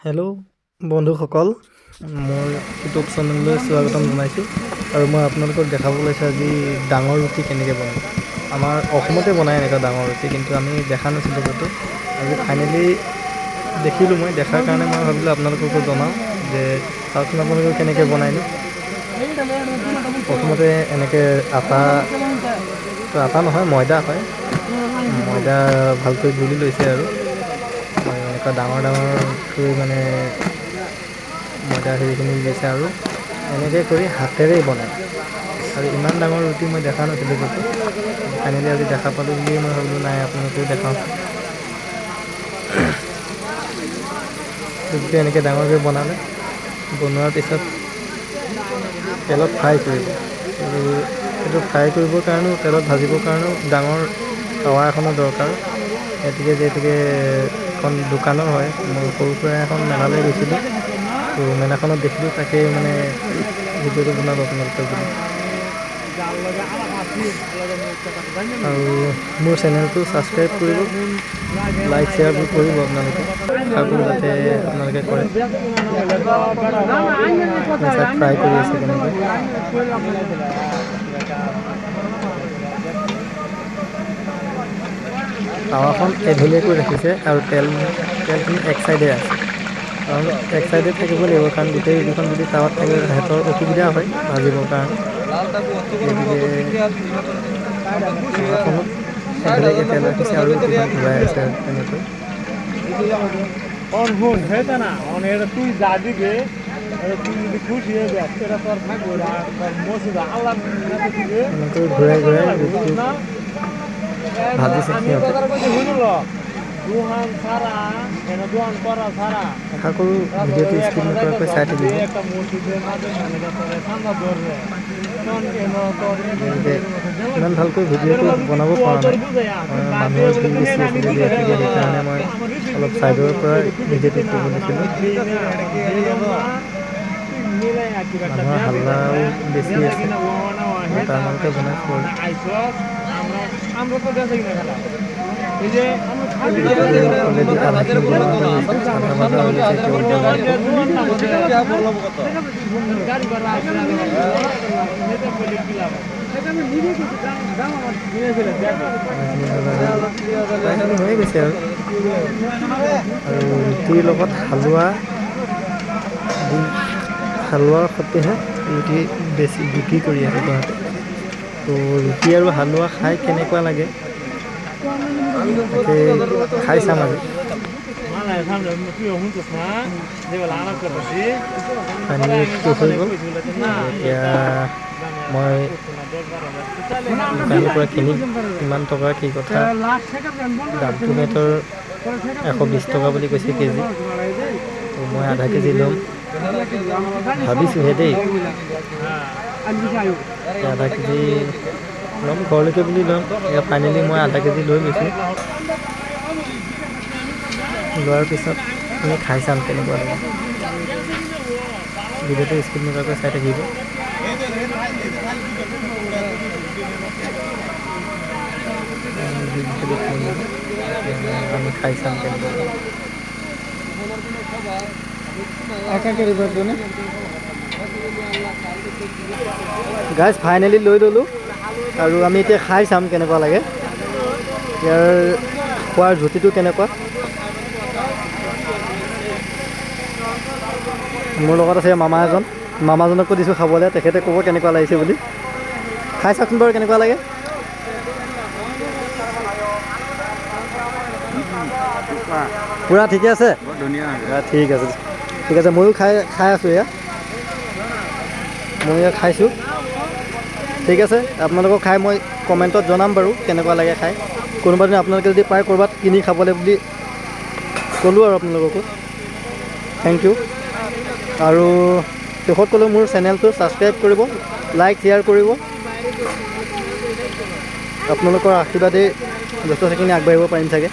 Hello' বন্ধুসকল, মোৰ YouTube চেনেললৈ স্বাগতম জনাইছোঁ। আৰু মই আপোনালোকক দেখাব ওলাইছোঁ আজি ডাঙৰ ৰুটি কেনেকৈ বনায়। আমাৰ অসমতে বনায় এনেকুৱা ডাঙৰ ৰুটি, কিন্তু আমি দেখা নাছিলোঁ ক'তো। আজি ফাইনেলি দেখিলোঁ। মই দেখাৰ কাৰণে মই ভাবিলোঁ আপোনালোককো জনাওঁ যে চাওকচোন আপোনালোকে কেনেকৈ বনায়নো। প্ৰথমতে এনেকৈ আটা, আটা নহয়, ময়দা হয়, ময়দা ভালকৈ গুলি লৈছে আৰু এনেকুৱা ডাঙৰ ডাঙৰকৈ মানে ময়দা হেৰিখিনি দিছে আৰু এনেকৈ কৰি হাতেৰেই বনায়। আৰু ইমান ডাঙৰ ৰুটি মই দেখা নাছিলোঁ ক'তো। ফাইনেলি আজি দেখা পালোঁ বুলিয়ে মই ভাবিলোঁ নাই, আপোনালোকেও দেখাওঁ। ৰুটিটো এনেকৈ ডাঙৰকৈ বনালে, বনোৱাৰ পিছত তেলত ফ্ৰাই কৰিব। আৰু সেইটো ফ্ৰাই কৰিবৰ কাৰণেও, তেলত ভাজিবৰ কাৰণেও ডাঙৰ টাৱা এখনৰ দৰকাৰ। গতিকে যিহেতুকে এখন দোকানৰ হয়, মই সৰু সুৰা এখন মেলালৈ গৈছিলোঁ, ত' মেলাখনত দেখিলোঁ, তাকে মানে ভিডিঅ'টো বনালোঁ আপোনালোকৰ বুলি। আৰু মোৰ চেনেলটো ছাবস্ক্ৰাইব কৰিব, লাইক শ্বেয়াৰবোৰ কৰিব আপোনালোকে, আশা কৰোঁ যাতে আপোনালোকে কৰে। ফ্ৰাই কৰি আছে কেনেকৈ। টাৱাখন এঢলীয়াকৈ ৰাখিছে আৰু তেলখিনি এক চাইডে আছে, কাৰণ এক চাইডে থাকিব লাগিব, কাৰণ গোটেই ৰুটিখন যদি টাৱাত থাকে সিহঁতৰ অসুবিধা হয় ভাজিবৰ কাৰণে। গতিকে টাৱাখনত এঢলীয়াকৈ তেল ৰাখিছে আৰু ৰুটিখন ঘূৰাই আছে তেনেকৈ। এনেকৈ ঘূৰাই ঘূৰাই ৰুটিটো ভাজিছে সিহঁতে। আশা কৰোঁ ভিডিঅ'টো স্কিপ নকৰাকৈ চাই থাকিব। ইমান ভালকৈ ভিডিঅ'টো বনাব পৰা নাই, মানুহৰ ভিৰ বেছি আছিলে যিহেতুকে, সেইকাৰণে মই অলপ ছাইডৰ পৰা ভিডিঅ'টো কৰিব দিছিলোঁ। মানুহৰ হাল্লাও বেছি আছে, তাৰ মাজতে বনাইছোঁ আৰু। অলৰেডি আধাখিনি বনোৱা হৈ গৈছে, আধা ভাজা হৈ গৈছে। এতিয়া প্ৰায়খিনি হৈয়ে গৈছে আৰু। আৰু ৰুটিৰ লগত হালোৱা দি, হালোৱাৰ সৈতেহে ৰুটি বেছি বিক্ৰী কৰি আছে সিহঁতে। ত' ৰুটি আৰু হালোৱা খাই কেনেকুৱা লাগে তাকে খাই চাম আজি। ফাইনেলি ৰুটিটো হৈ গ'ল। এতিয়া মই দোকানীৰ পৰা কিনিম। কিমান টকা কি কথা, দামটো সিহঁতৰ 120 টকা বুলি কৈছে কেজি। ত' মই আধা কেজি ল'ম ভাবিছোঁহে দেই। আধা কেজি ল'ম ঘৰলৈকে বুলি ল'ম। এতিয়া ফাইনেলি মই আধা কেজি লৈ গৈছোঁ। লোৱাৰ পিছত আমি খাই চাম কেনেকুৱা লাগে। ভিডিঅ'টো স্কিপ নকৰাকৈ চাই থাকিব। আমি খাই চাম কেনেকুৱা লাগে। গাইজ ফাইনেলি লৈ ল'লোঁ আৰু আমি এতিয়া খাই চাম কেনেকুৱা লাগে, ইয়াৰ খোৱাৰ জুতিটো কেনেকুৱা। মোৰ লগত আছে মামা এজন, মামাজনকো দিছোঁ খাবলৈ, তেখেতে ক'ব কেনেকুৱা লাগিছে বুলি। খাই চাওকচোন বাৰু কেনেকুৱা লাগে। পূৰা ঠিকে আছে? ঠিক আছে, ঠিক আছে। ময়ো খাই খাই আছোঁ, এয়া ময়ো খাইছোঁ। ঠিক আছে, আপোনালোকক খাই মই কমেণ্টত জনাম বাৰু কেনেকুৱা লাগে খাই। কোনোবা দিনা আপোনালোকে যদি পায় ক'ৰবাত কিনি খাবলৈ বুলি ক'লোঁ আৰু আপোনালোককো। Thank U. আৰু শেষত ক'লোঁ মোৰ চেনেলটো ছাবস্ক্ৰাইব কৰিব, লাইক শ্বেয়াৰ কৰিব। আপোনালোকৰ আশীৰ্বাদেই যথেষ্টখিনি আগবাঢ়িব পাৰিম চাগে।